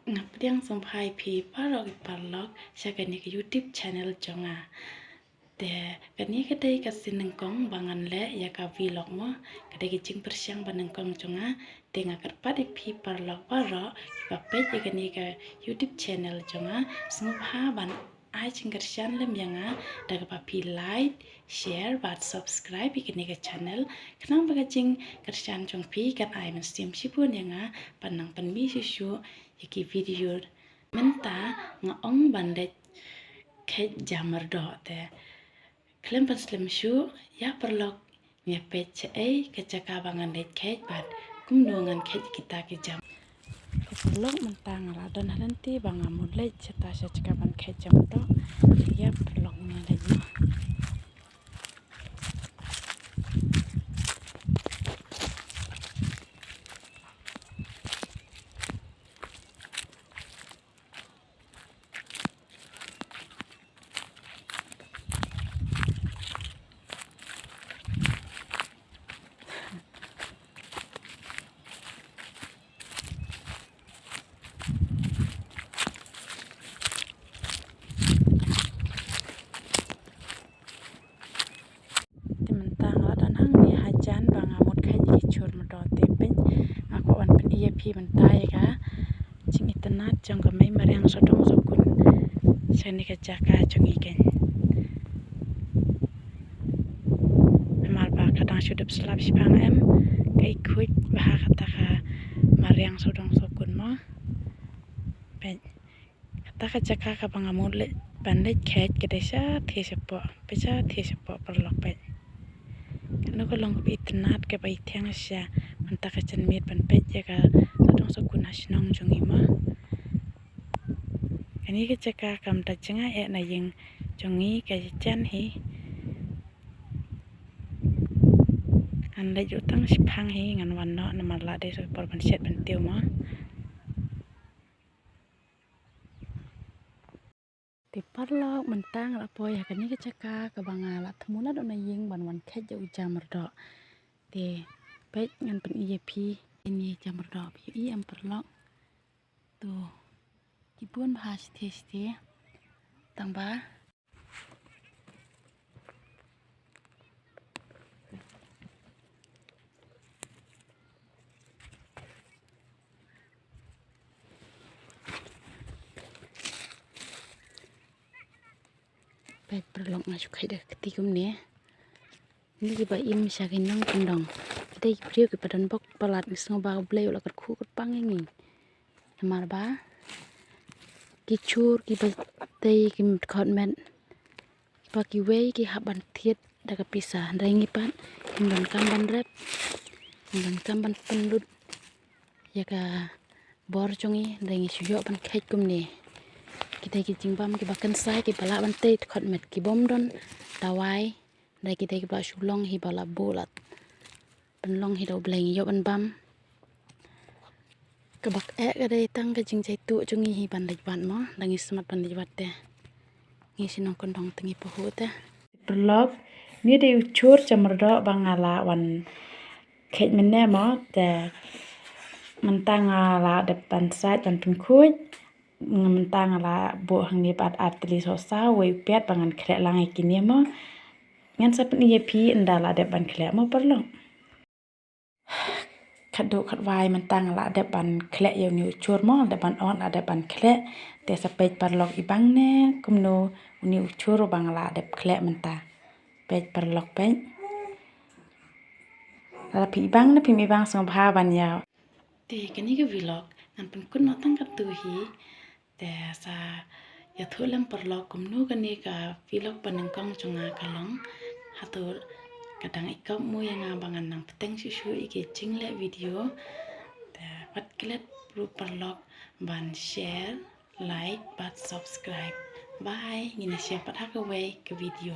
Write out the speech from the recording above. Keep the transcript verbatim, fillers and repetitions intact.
Nga pdiang sngewbha ïa phi baroh ki paralok sha kane ka YouTube channel jong nga. Te kane ka dei ka sien nyngkong ba ngan leh ïa ka vlog mo, ka dei ka jingpyrshang ba nyngkong jong nga. Te nga kyrpad ïa phi paralok baroh kiba peit ïa kane ka YouTube channel jong nga, sngewbha ban ai jingkyrshan lem ïa nga da kaba phi like, share bad subscribe ïa kane ka channel, khnang ba ka jingkyrshan jong phi kan ai mynsiem shibun ïa nga ban nang pynmih shuh shuh ïa ki video. Mynta nga ong ban leit kheit ja myrdoh te. Khlem pynslem shuh, ïa paralok, ngin ïa peit shaei ka jaka ba ngan leit kheit bad kumno ngan kheit kita ki ja. Ko paralok, mynta nga la don ha lynti ba nga mut leit shata sha jaka ban kheit ja myrdoh. Ïa paralok, ngin leit noh. Te mynta nga la don hangne hajan ba nga mut kheit ïa ki chur myrdoh te peit. Nga kwah ban pyni ïa phi mynta ïa ka jingitynnad jong ka mei mariang sawdong sawkun sha kane ka jaka jong ngi keiñ. Namar ba ka dang shu dep slap shiphang em, ka i khuid bha kata ka mariang sawdong sawkun mo. Peit. Kata ka jaka kaba nga mut leit ban leit kheit ka dei shathie shapoh, peit shathie shapoh paralok peit. Kano ka long kaba itynnad kaba ithiang shisha mynta ka janmiet ban peit ïa ka sawdong sawkun ha shnong jong ngi mo. Kane ka jaka kam da jngai eh na ïing jong ngi ka jan hi. Ngan leit ruh tang shiphang hi ngan wan noh namar la dei sa ka por ban shet ban tiew mo. Te paralok mynta nga la poi ha kane ka jaka kaba nga la thmu na doh na ïing ban wan kheit ïa u ja myrdoh. Te peit ngan pyni ïa phi ine ja myrdoh phi ïohi em paralok. To ki bun bha shathie shathie. Tang ba peit paralok nga shu kheit da ka kti kumne. Ngi kiba im sha ki nongkyndong ki dei ki briew kiba don bok palat, ngi sngew ba U Blei u la kyrkhu kyrpang ïa ngi. Namar ba ki chur kiba tei ki dkhot met ba kiwei ki hap ban thied da ka pisa, hynrei ngi pat ngim donkam ban rep, ngim donkam ban pynlut ïa ka bor jong ngi, hynrei ngi shu ïoh ban kheit kumne. Ki dei ki jingbam kiba kynsai kiba lah ban tei dkhot met, ki bym don dawai. Hynrei ki dei kiba shu long hi ba la buh la pynlong hi da U Blei, ngi ïoh ban bam. Kaba eh ka dei tang ka jingjaituh jong ngi hi ban leit wad mo, da ngi smat ban leit wad te. Ngi shnong kyndong te ngi pahuh te. Paralok, une dei u chur ja myrdoh ba nga la wan kheit mynne mo, te mynta nga la dep ban sait ban pynkhuid. Mynta nga la buh hangne bad ar tylli sohsaw, wei u piat ba ngan khleh lang ïa kine mo. Ngan sa pyni ïa phi ynda la dep ban khleh mo paralok. Khatduh khatwai mynta nga la dep ban khleh ïa une u chur mo, la dep ban ot, la dep ban khleh. Te sa peit paralok ibang ne kumno une u chur ba nga la dep khleh mynta. Peit paralok peit. Lada phi ibang ne phim ibang sngewbha ban ïa. Te kane ka vlog ngan pynkut noh tang katto hi. Te sa ïathuh lem paralok kumno kane ka vlog ba nyngkong jong nga ka long. Hato ka dang ïakop mo ïa nga ba ngan nang bteng shuh shuh ïa ki jingleh video. Te wat klet ruh paralok ban share, like bad subscribe. Bye, ngin ïa shem pat ha kawei ka video.